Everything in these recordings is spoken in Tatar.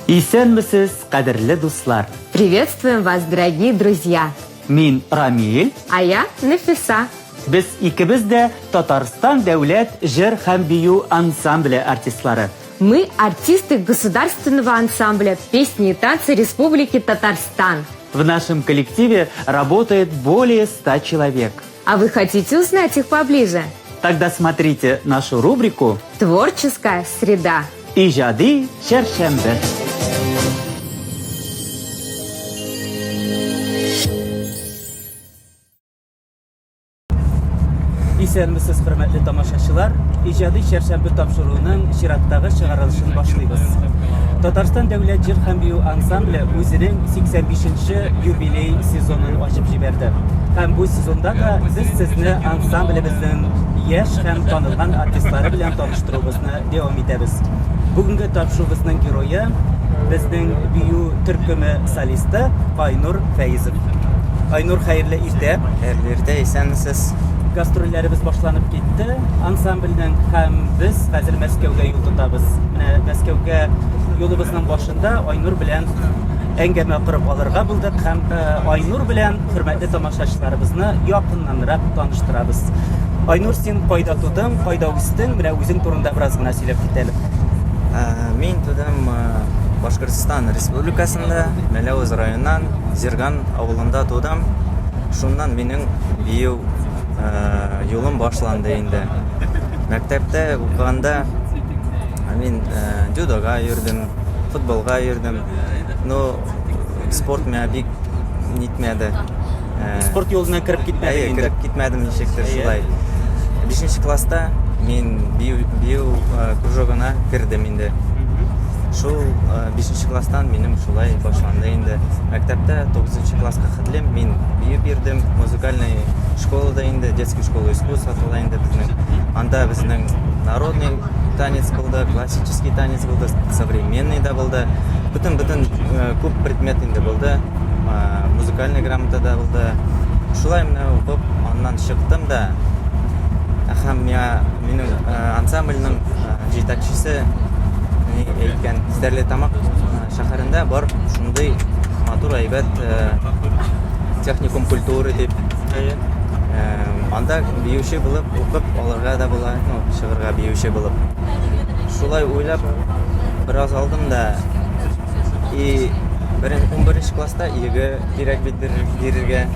Исәнмесез, кадерле дуслар! Приветствуем вас, дорогие друзья! Мин Рамиль. А я Нафиса. Без икебез дә Татарстан дәүләт җыр һәм бию ансамбле артистлары. Мы артисты государственного ансамбля песни и танцы Республики Татарстан. В нашем коллективе работает более 100 человек. А вы хотите узнать их поближе? Тогда смотрите нашу рубрику «Творческая среда». Иҗади чәршәмбе. Исәнмесез, хөрмәтле тамашачылар! Иҗади чәршәмбе тапшыруының чираттагы чыгарылышын башлыйбыз. Татарстан дәүләт җыр һәм бию ансамбле үзенең 85 нче юбилей сезонын ачып җибәрде. Һәм бу сезонда да без сезне ансамблебезнең яшь һәм танылган артистлары белән таныштыруыбызны дәвам итәбез. Бүгенге тапшыруыбызның герое безнең бию төркеме солисты Айнур Фәизов. Айнур, хәерле иртә. Хәерле иртә, исәнмесез. Гастрольләребез башланып китте ансамбльнең һәм без хәзер Мәскәүгә юл тотабыз. Менә Мәскәүгә юлыбызның башында Айнур белән әңгәмә корып алырга булдык һәм э, Айнур белән хөрмәтле тамашачыларыбызны якыннанрак таныштырабыз. Айнур, син кайда тудың, кайда үстең? Менә үзең турында бераз гына сөйләп кит әле. Э, мин тудым э, Башкортстан Республикасында, Мәләвез районыннан, Зирган авылында тудым. Шуннан минем бию э, юлым башланды инде. Мәктәптә укыганда мин дзюдога йөрдем, футболга йөрдем. Но спорт миңа бик нитмәде. Спорт юлына кереп китмәдең Әйе, инде. кереп китмәдем ничектер шулай. Бишенче класста мин бию, бию кружогына кердем инде. Шул бишенче класстан минем шулай башланды инде. Мәктәптә тугызынчы класска хәтлем мин биеп йөрдем. Музыкальный школада инде, детский школа искусств атала инде безнең. Анда безнең народный танец булды, классический танец булды, современный да булды. Бөтен-бөтен күп предмет инде булды. Музыкальный грамота да булды. Шулай менә укып, аннан чыктым да. Һәм миңа минем ансамбльнең җитәкчесе ни әйткән, Стәрлетамак шәһәрендә бар шундый матур әйбәт техникум культуры дип. Анда биюче булып укып алырга да була, ну, чыгырга биюче булып. Шулай уйлап бераз алдым да и 11 класста ЕГЭ кирәк бит бирергә.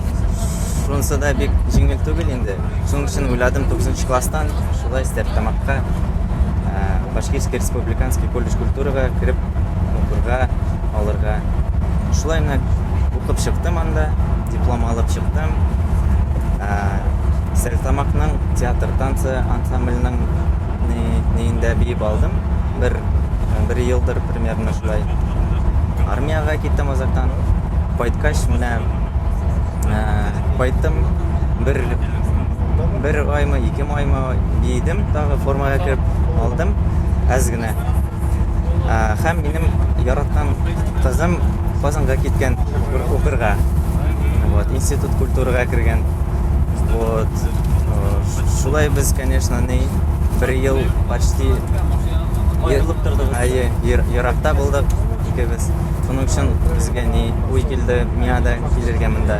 Шунысы да бик җиңел түгел инде. Шуның өчен уйладым 9 класстан шулай Стәрлетамакка Башкирский республиканский колледж культурага кереп укырга алырга. Шулай менә укып чыктым анда, диплом алып чыктым. Стәрлетамакның театр танцы ансамбльнең ниендә биеп алдым. Бер бер елдыр примерно шулай. Армиягә киттем азактан. Кайткач менә кайттым бер бер аймы, ике аймы биедем, тагы формага кереп алдым әз генә. Һәм минем яраткан кызым Казанга киткән укырга. Вот, институт культурага кергән. Вот. Шулай без, конечно, не бер ел почти аерылып тордыгыз. Әйе, еракта булдык икебез. Шуның өчен безгә ни уй килде, миңа да килергә монда.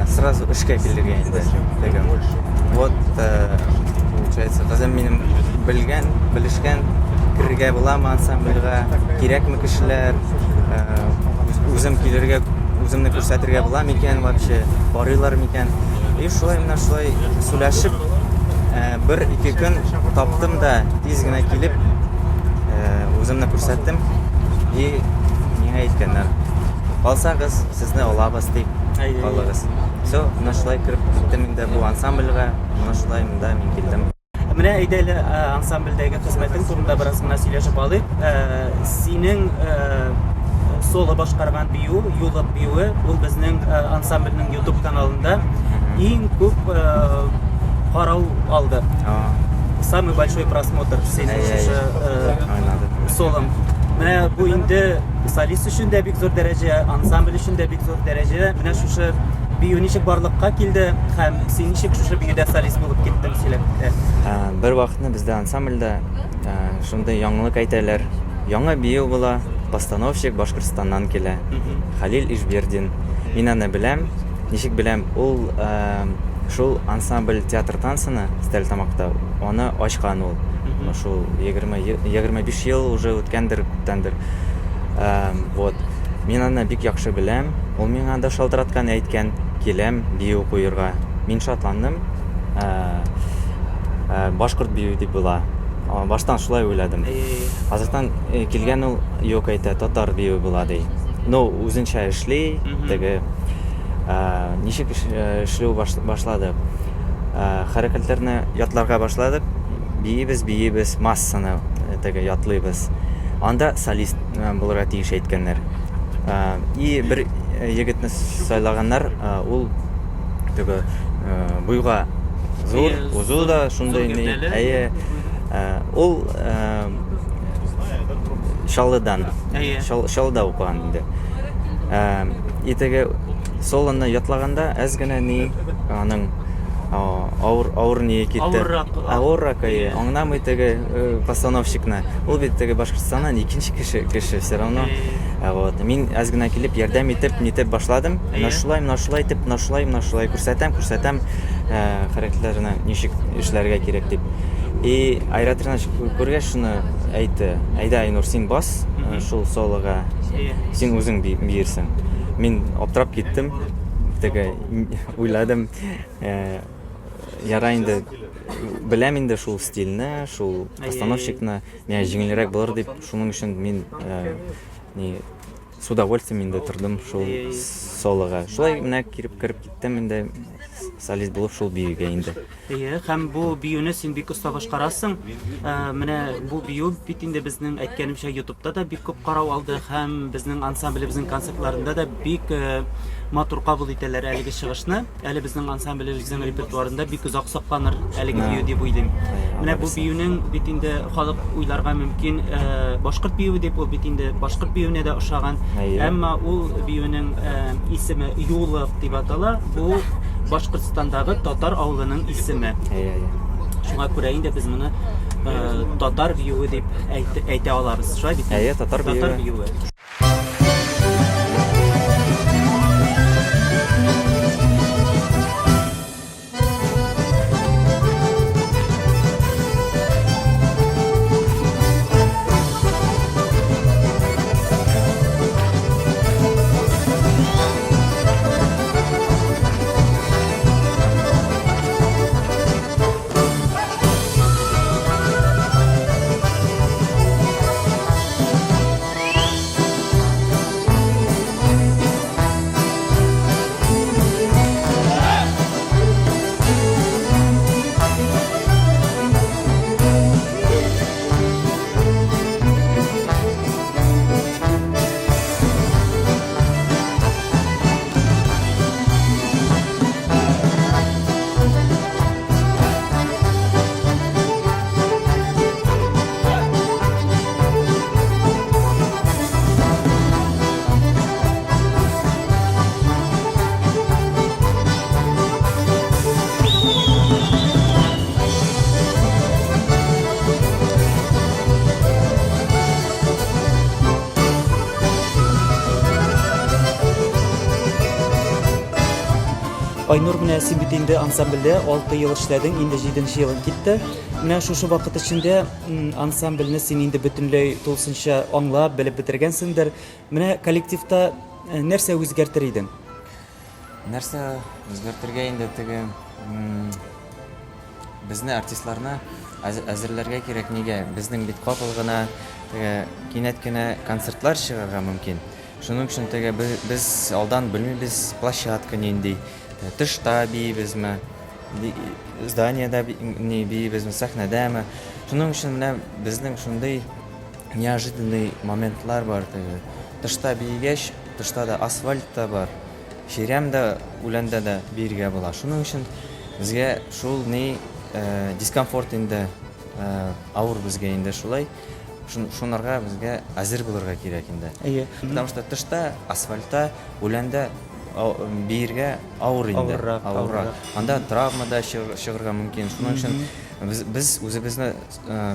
Сразу эшкә килергә инде. Теге. Вот, получается, кызым минем белгән, белешкән, керергә буламы ансамбльгә, кирәкме кешеләр, үзем килергә, үземне күрсәтергә була микән вообще, карыйлар микән. И шулай менә шулай сөйләшеп, бер-ике көн таптым да, тиз генә килеп, үземне күрсәттем. И миңа әйткәннәр, калсагыз, сезне алабыз дип, калыгыз. Все, менә шулай кереп киттем инде бу ансамбльгә, менә шулай монда мин килдем. Менә әйдә әле ансамбльдәге хезмәтең турында бераз гына сөйләшеп алыйк. Синең соло башкарган бию, юлык биюе, ул безнең ансамбльнең YouTube каналында иң күп карау алды. Самый большой просмотр синең шушы солоң. Менә бу инде солист өчен дә бик зур дәрәҗә, ансамбль өчен дә бик зур дәрәҗә. Менә шушы бию ничек барлыкка килде һәм син ничек шушы биюдә солист булып киттең, сөйләп кит. Бер вакытны бездә ансамбльдә шундый яңалык әйтәләр. Яңа бию була. Постановщик Башкортстаннан килә. Халил Ишбердин. Мин аны беләм. Ничек беләм? Ул шул ансамбль театр танцыны Стәрлетамакта, аны ачкан ул. Шул 20 25 ел уже үткәндер, күптәндер. Вот. Мин аны бик яхшы беләм. Ул миңа да шалтыраткан, әйткән, киләм бию куерга. Мин шатландым. Башкорт биюе дип була. Баштан шулай уйладым. Азактан килгән ул, юк әйтә, татар биюе була ди. Ну, үзенчә эшли, теге ничек эшләү башлады. Хәрәкәтләрне ятларга башладык. Биибез, биибез, массаны теге ятлыйбыз. Анда солист булырга тиеш әйткәннәр. И бер егетне сайлаганнар, ул теге буйга зур, узу да шундый ни. Әйе. Ул Чаллыдан. Чаллыда укыган инде. И теге солоны ятлаганда әз генә ни аның авыр авыр ни китте. Авыррак. Авыррак, әйе. Аңламый теге постановщикны. Ул бит теге Башкортстаннан икенче кеше кеше все равно. Вот. Мин әз генә килеп ярдәм итеп, нитеп башладым. Менә шулай, менә шулай итеп, менә шулай, менә шулай күрсәтәм, күрсәтәм хәрәкәтләрне ничек эшләргә кирәк дип. И Айрат Ринатович күргәч шуны әйтте. Әйдә, Айнур, син бас шул солога. Син үзең биерсең. Мин аптырап киттем. Теге уйладым, ярай инде, беләм инде шул стильне, шул постановщикны, миңа җиңелрәк булыр дип, шуның өчен мин ни с удовольствием инде тордым шул солога. Шулай менә кире кереп киттем инде солист булып шул биюгә инде. Әйе, һәм бу биюне син бик оста башкарасың. Менә бу бию бит инде безнең әйткәнемчә ютубта да бик күп карау алды һәм безнең ансамблебезнең концертларында да бик матур кабул итәләр әлеге чыгышны. Әле безнең ансамблебезнең репертуарында бик озак сакланыр әлеге бию дип уйлыйм. Менә бу биюнең бит инде халык уйларга мөмкин, башкорт биюе дип, ул бит инде башкорт биюенә дә ошаган. Әмма ул биюнең исеме Юлык дип атала. Бу Башкортстандагы татар авылының исеме. Шуңа күрә инде без моны татар биюе дип әйтә алабыз. Шулай бит? Әйе, татар биюе. Татар биюе. Айнур, менә син бит инде ансамбльдә 6 ел эшләдең, инде 7 нче елың китте. Менә шушы вакыт эчендә ансамбльне син инде бөтенләй тулысынча аңлап, белеп бетергәнсеңдер. Менә коллективта нәрсә үзгәртер идең? Нәрсә үзгәртергә инде теге безне артистларны әзерләргә кирәк. Нигә? Безнең бит капыл гына теге кинәт кенә концертлар чыгарга мөмкин. Шуның өчен теге без алдан белмибез площадка нинди, тышта биибезме, зданиедә ни биибезме, сәхнәдәме. Шуның өчен менә безнең шундый неожиданный моментлар бар теге. Тышта биегәч, тышта да асфальт та бар, чирәм дә, үләндә дә биергә була. Шуның өчен безгә шул ни дискомфорт инде, авыр безгә инде шулай. Шунарга безгә әзер булырга кирәк инде. Әйе. Потому что тышта, асфальтта, үләндә биергә авыр инде. Авыррак, авыррак. Анда травма да чыгарга мөмкин. Шуның өчен Без, без үзебезне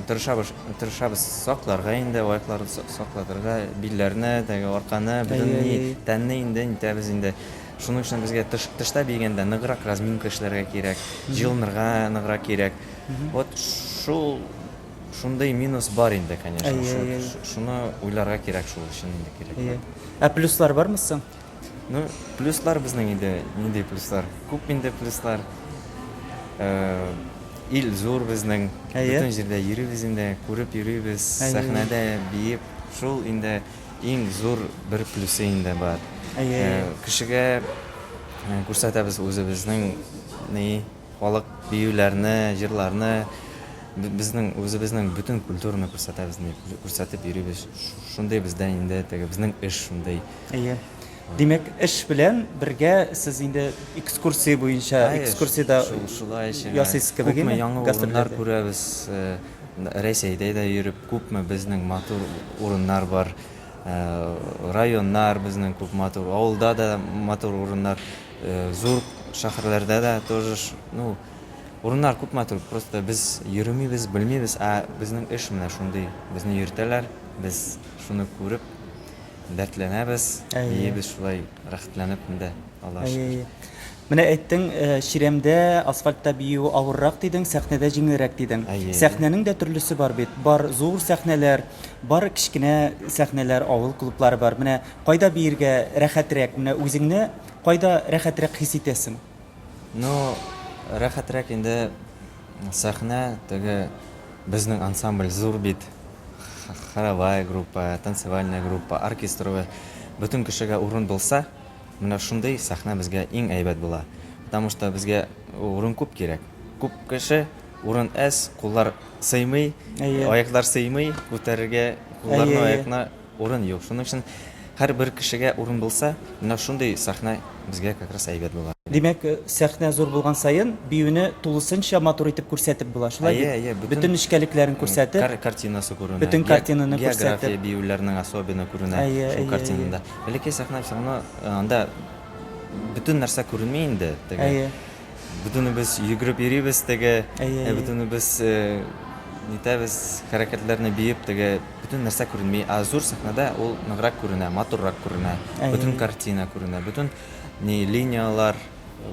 тырышабыз, тырышабыз сакларга инде, аякларны саклатырга, билләрне, теге арканы, бөтен ни, тәнне инде нитәбез инде. Шуның өчен безгә тыш, тышта биегәндә ныграк разминка эшләргә кирәк, җылынырга ныграк кирәк. Вот шул шундый минус бар инде, конечно. Шуны уйларга кирәк шул өчен инде кирәк. Ә плюслар бармы соң? Ну, плюслар безнең инде, нинди плюслар? Күп инде плюслар. Э, ил зур безнең. Бөтен җирдә йөрибез инде, күреп йөрибез, сәхнәдә биеп. Шул инде иң зур бер плюсы инде бар. Э, кешегә э, күрсәтәбез үзебезнең ни халык биюләрне, җырларны, безнең үзебезнең бөтен культураны күрсәтәбез, күрсәтеп йөрибез. Шундый бездә инде теге безнең эш шундый. Әйе. Димәк, эш белән бергә сез инде экскурсия буенча, экскурсиядә шулай ясыйсыз кебек, күпме яңа урыннар күрәбез, э, Рәсәйдә дә йөреп, күпме безнең матур урыннар бар, э, районнар безнең күп матур, авылда да матур урыннар, э, зур шәһәрләрдә дә тоже, ну, урыннар күп матур, просто без йөрмибез, белмибез, ә безнең эш менә шундый, безне йөртәләр, без шуны күреп, Дәртләнәбез, биибез шулай рәхәтләнеп инде, Аллага шөкер. Менә әйттең, чирәмдә, асфальтта бию авыррак дидең, сәхнәдә җиңелрәк дидең. Сәхнәнең дә төрлесе бар бит. Бар зур сәхнәләр, бар кечкенә сәхнәләр, авыл клублары бар. Менә кайда биергә рәхәтрәк? Менә үзеңне кайда рәхәтрәк хис итәсең? Ну, рәхәтрәк инде сәхнә, теге безнең ансамбль зур бит. Хоровая группа, танцевальная группа, оркестровая. Бөтен кешегә урын булса, менә шундый сәхнә безгә иң әйбәт була. Потому что безгә урын күп кирәк. Күп кеше, урын әз, куллар сыймый, аяклар сыймый, күтәрергә кулларны, аякны Урын юк. Шуның өчен һәрбер кешегә урын булса, менә шундый сәхнә безгә как раз әйбәт була. Димәк, сәхнә зур булган саен, биюне тулысынча матур итеп күрсәтеп була, шулай бит? Әйе, әйе. Бөтен нечкәлекләрен күрсәтеп. Картинасы күренә. Бөтен картинаны күрсәтеп. География биюләрнең особенно күренә шул картинада. Бәләкәй сәхнә все равно анда бөтен нәрсә күренми инде. Теге. Әйе. Бөтенебез йөгереп йөрибез теге, бөтенебез нитәбез, хәрәкәтләрне биеп теге, бөтен нәрсә күренми. Ә зур сәхнәдә ул ныграк күренә, матуррак күренә. Бөтен картина күренә, бөтен ни линиялар,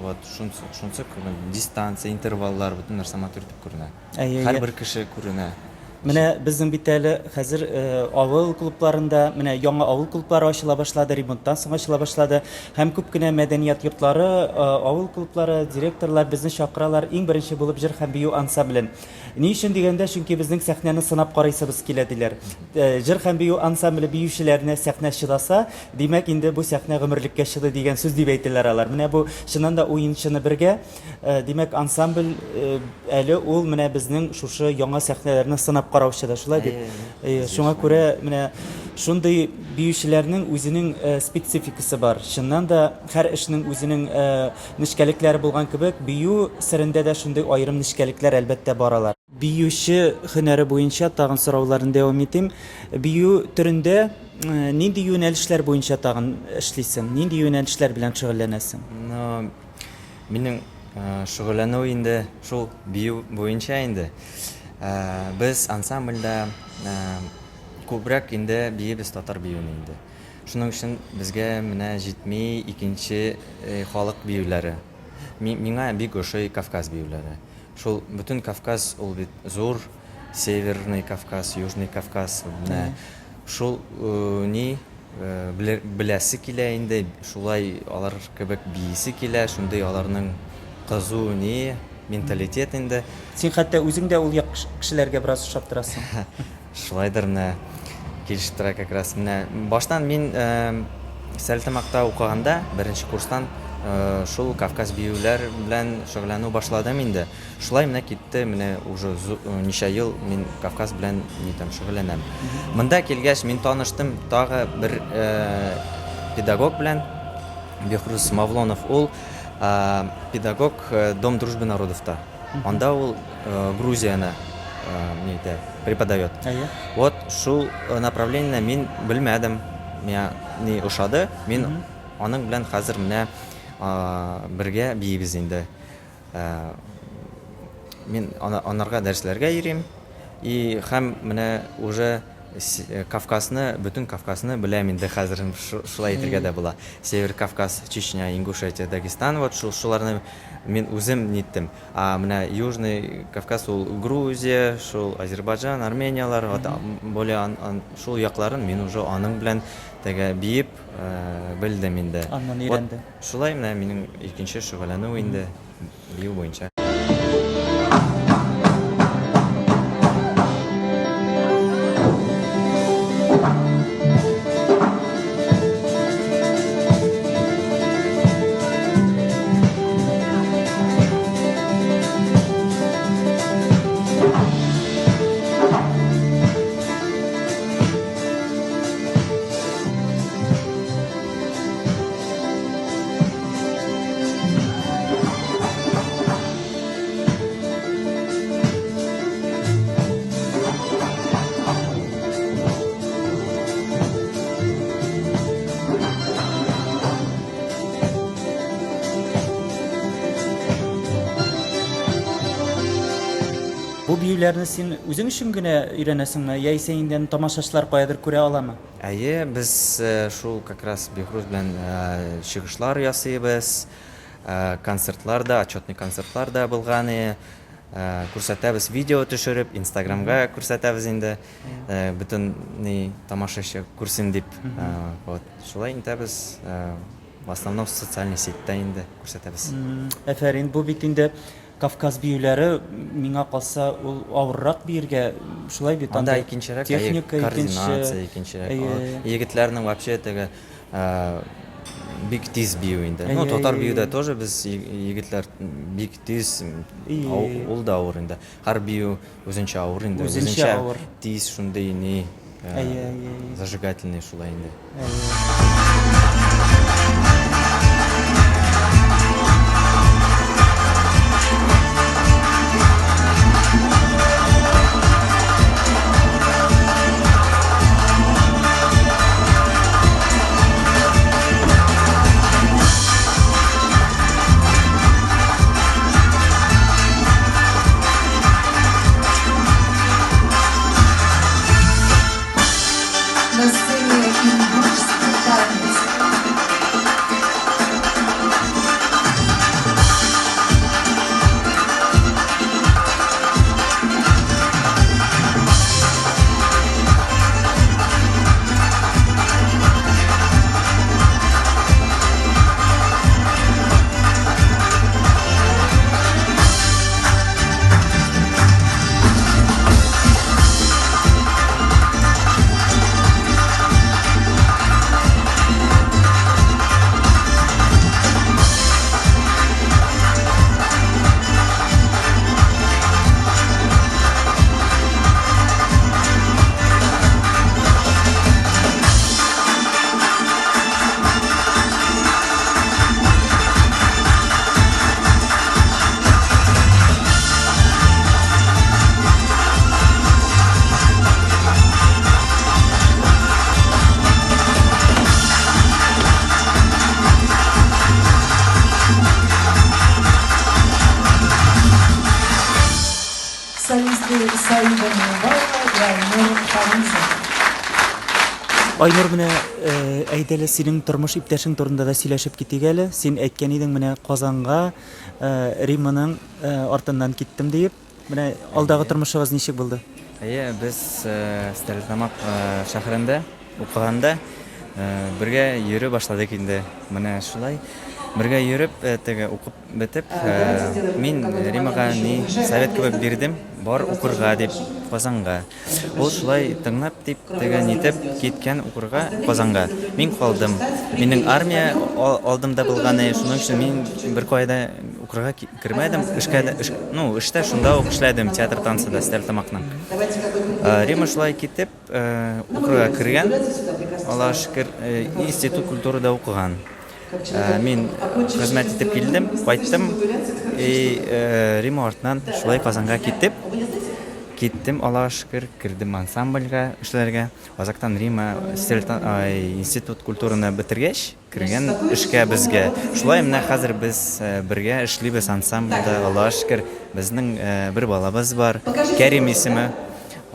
вот шунсы, шунсы күренә, дистанция, интерваллар, бөтен нәрсә матур итеп күренә. Һәрбер кеше күренә. Менә безнең бит әле хәзер авыл клубларында, менә яңа авыл клублары ачыла башлады, ремонттан соң ачыла башлады. Һәм күп кенә мәдәният йортлары, авыл клублары, директорлар безне чакыралар иң беренче булып җыр һәм бию ансамблен. Ни өчен дигәндә, чөнки безнең сәхнәне сынап карыйсыбыз килә, диләр. Җыр һәм бию ансамбле биючеләренә сәхнә чыдаса, димәк инде бу сәхнә гомерлеккә чыдый дигән сүз дип әйтәләр алар. Менә бу чыннан да уен-чыны бергә. Димәк, ансамбль әле ул менә безнең шушы яңа сәхнәләрне сынап караучы да, шулай бит? Әйе, шуңа күрә менә шундый биючеләрнең үзенең спецификасы бар. Чыннан да һәр эшнең үзенең нечкәлекләре булган кебек, бию серендә дә шундый аерым нечкәлекләр, әлбәттә, бар алар. Биюче һөнәре буенча тагын сорауларны дәвам итим. Бию төрендә нинди юнәлешләр буенча тагын эшлисең? Нинди юнәлешләр белән шөгыльләнәсең? Ну, Минем шөгыльләнү инде шул бию буенча инде. Без ансамбльдә күбрәк инде биебез татар биюен инде. Шуның өчен безгә менә җитми икенче халык биюләре. Миңа бик ошый Кавказ биюләре. Шул бөтен Кавказ ул бит зур, Северный Кавказ, Южный Кавказ, менә шул ни Беләсе килә инде, шулай алар кебек биисе килә, шундый аларның кызу ни, менталитет инде. Син хәтта үзең дә ул як кешеләргә бераз ошап торасың. Шулайдыр менә, килешеп тора как раз. Менә баштан мин Сәлтамакта укыганда, беренче курстан шул Кавказ биюләр белән шөгыльләнү башладым инде. Шулай менә китте, менә уже ничә ел мин Кавказ белән ни там шөгыльләнәм. Монда килгәч мин таныштым тагы бер педагог белән, Бехрус Мавлонов ул педагог Дом дружбы народовта. Анда ул Грузияне ни итә, преподает. Вот шул направлениене мин белмәдем. Миңа ни ошады, мин аның белән хәзер менә бергә биибез инде. Мин анарга дәресләргә йөрим. И һәм менә уже Кавказны, бөтен Кавказны беләм инде хәзер, шулай әйтергә дә була. Север Кавказ, Чечня, Ингушетия, Дагестан, вот шул шуларны мин үзем ниттем. А менә Южный Кавказ ул Грузия, шул Азербайджан, Армениялар, вот более шул якларын мин уже аның белән теге биеп белдем инде. Аннан өйрәндең. Шулай менә минем икенче шөгыльләнү инде. Бию буенча. Бу биюләрне син үзең өчен генә өйрәнәсеңме, яисә инде аны тамашачылар каядыр күрә аламы? Әйе, без шул как раз Бехруз белән чыгышлар ясыйбыз, концертлар да, отчетный концертлар да булган. Күрсәтәбез видео төшереп, Инстаграмга күрсәтәбез инде, бөтен ни тамашачы күрсен дип. Вот, шулай итәбез. В основном социальный сетьтә инде күрсәтәбез. Әфәрин, бу бит инде Кавказ биюләре, миңа калса, ул авыррак биергә, шулай бит? Анда икенчерәк, техника координация икенчерәк. Егетләрнең вообще теге бик тиз бию инде. Ну, татар биюдә тоже без егетләр бик тиз, ул да авыр инде. Һәр бию үзенчә авыр инде. Үзенчә авыр. Тиз шундый ни, зажигательный шулай инде. На сцене ингушский танец. Солисты Саида Миңнебаева и Айнур Фаризов. Айнур, менә әйдә әле синең тормыш иптәшең турында да сөйләшеп китик әле. Син әйткән идең, менә Казанга Римманың артыннан киттем диеп. Менә алдагы тормышыгыз ничек булды? Әйе, без Стәрлетамак шәһәрендә укыганда бергә йөри башладык инде. Менә шулай бергә йөреп, теге укып бетеп, мин Римага ни совет кебек бирдем, бар укырга дип, Казанга. Ул шулай тыңлап дип, теге нитеп киткән укырга Казанга. Мин калдым. Минем армия алдымда булган, шуның өчен мин беркая да укырга кермәдем. Эшкә дә, ну, эштә шунда ук эшләдем, театр танцыда, Стәрлетамакның. Рима шулай китеп, укырга кергән. Аллага шөкер, институт культурада укыган. Мин хезмәт итеп килдем, кайттым. И Рима артыннан шулай Казанга китеп, Киттем, Аллага шөкер, кердем ансамбльгә эшләргә. Азактан Рима институт культураны бетергәч, кергән эшкә безгә. Шулай менә хәзер без бергә эшлибез ансамбльдә, Аллага шөкер. Безнең бер балабыз бар, Кәрим исеме.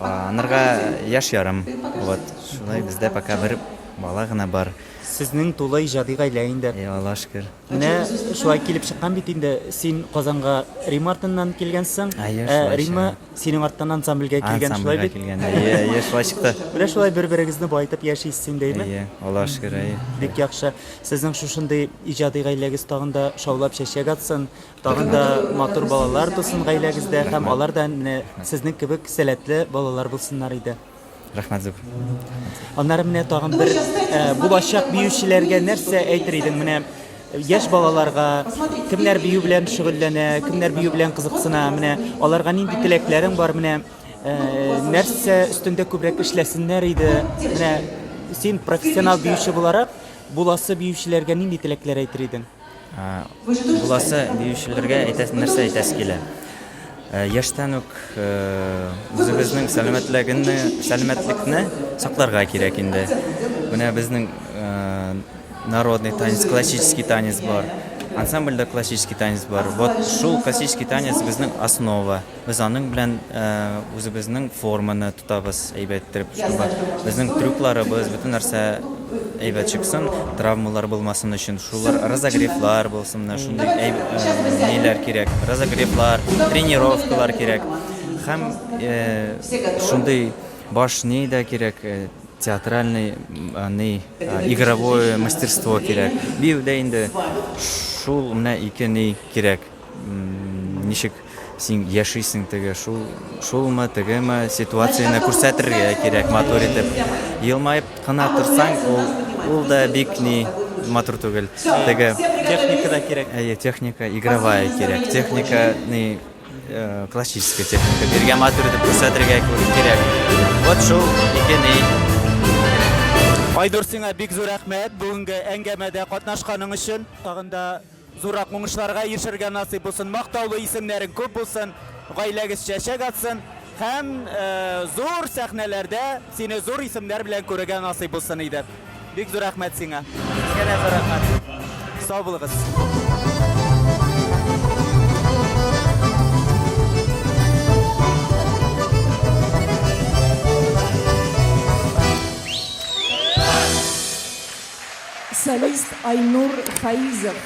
Анарга яшь ярым. Вот, шулай бездә пока бер бала гына бар. Сезнең тулы иҗади гаилә инде. Әйе, Аллага шөкер. Менә шулай килеп чыккан бит инде, син Казанга Рима артыннан килгәнсең, Әйе, ә шулай Рима чыга. синең арттан ансамбльгә килгән, шулай Ансамбльгә бит? килгән, әйе, әйе, шулай чыкты. Менә шулай бер-берегезне баетып яшисез инде, әйеме? Әйе, Аллага шөкер, әйе. Бик яхшы. Сезнең шушындый иҗади гаиләгез тагын да шаулап чәчәк атсын, тагын да матур балалар тусын гаиләгездә һәм алар да менә сезнең кебек сәләтле балалар булсыннар иде. Рәхмәт зур. Аннары менә тагын бер э, булачак биючеләргә нәрсә әйтер идең? Менә яшь балаларга кемнәр бию белән шөгыльләнә, кемнәр бию белән кызыксына, менә аларга нинди теләкләрең бар, менә э, нәрсә өстендә күбрәк эшләсеннәр иде? Менә син профессионал биюче буларак, буласы биючеләргә нинди теләкләр әйтер идең? Буласы биючеләргә әйтәс, нәрсә әйтәсе килә? Яшьтән үк үзебезнең сәламәтлегенне, сәламәтлекне сакларга кирәк инде. Менә безнең народный танец, классический танец бар. Ансамбльдә классический танец бар. Вот шул классический танец безнең основа. Без аның белән үзебезнең форманы тотабыз әйбәт иттереп, чтобы безнең трюкларыбыз, бөтен нәрсә әйбәт чыксын, травмалар булмасын өчен, шулар разогревлар булсын, менә шундый ниләр кирәк, разогревлар, тренировкалар кирәк. Һәм шундый баш ни дә кирәк, театральный ни, игровое мастерство кирәк. Биюдә инде шул менә ике ни кирәк. Ничек син яшисең теге шул шулмы тегеме ситуацияне күрсәтергә кирәк матур итеп. Елмаеп кына торсаң, ул ул да бик ни матур түгел. Теге техника да кирәк. Әйе, техника игровая кирәк. Техника ни э, классическая техника. Биргә матур итеп күрсәтергә кирәк. Вот шул ике ни. Айдур, сиңа бик зур рәхмәт бүгенге әңгәмәдә катнашканың өчен. Тагын да Зуррак уңышларга ирешергә насыйп булсын, мактаулы исемнәрең күп булсын, гаиләгез чәчәк атсын һәм зур сәхнәләрдә сине зур исемнәр белән күрергә насыйп булсын иде. Бик зур рәхмәт сиңа. Сезгә дә зур рәхмәт. Сау булыгыз. Солист Айнур Фаизов.